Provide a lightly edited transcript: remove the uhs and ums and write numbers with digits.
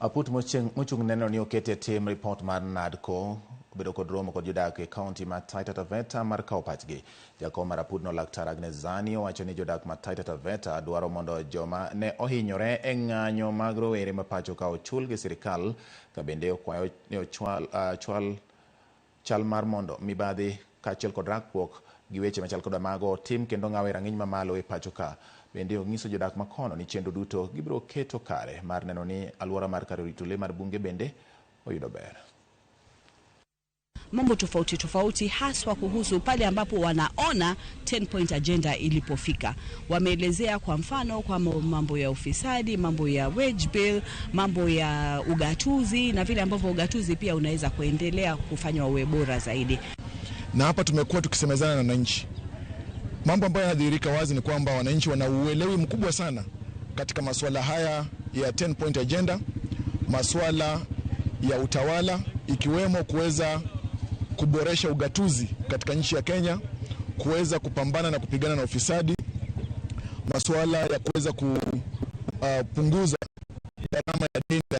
Aput mochung' neno ni oket e tim ripot mar NADCO obedo kod romo kod jodak e kaunti ma Taita Taveta mar kawo pachgi. Jakom mar apudno Laktar Agnes Zani owacho ni jodak ma Taita Taveta dwaro mondo joma ne ohinyore e ng'anyo mag rowere ma pacho ka ochul gi sirikal ka bende okwayo ni ochwal chwal chal mar mondo mibadhi kaachiel kod rakruok gi weche machal koda mago otim kendo ng'aw e rang'iny mamalo e pacho ka. Bende onyiso jodak makono ni chenro duto gibiro keto kare mar neno ni alwora mar kar rito lee mar bunge bende oyudo ber. Mambo tofauti tofauti, haswa kuhusu pale ambapo wanaona 10 point agenda ilipofika. Wameelezea kwa mfano kwa mambo ya ufisadi, mambo ya wage bill, mambo ya ugatuzi na vile ambavyo ugatuzi pia unaweza kuendelea kufanywa uwe bora zaidi. Na hapa tumekuwa tukisemezana na wananchi. Mambo ambayo yanadhihirika wazi ni kwamba wananchi wana uelewi mkubwa sana katika masuala haya ya 10 point agenda, masuala ya utawala ikiwemo kuweza kuboresha ugatuzi katika nchi ya Kenya, kuweza kupambana na kupigana na ufisadi, masuala ya kuweza kupunguza gharama ya deni la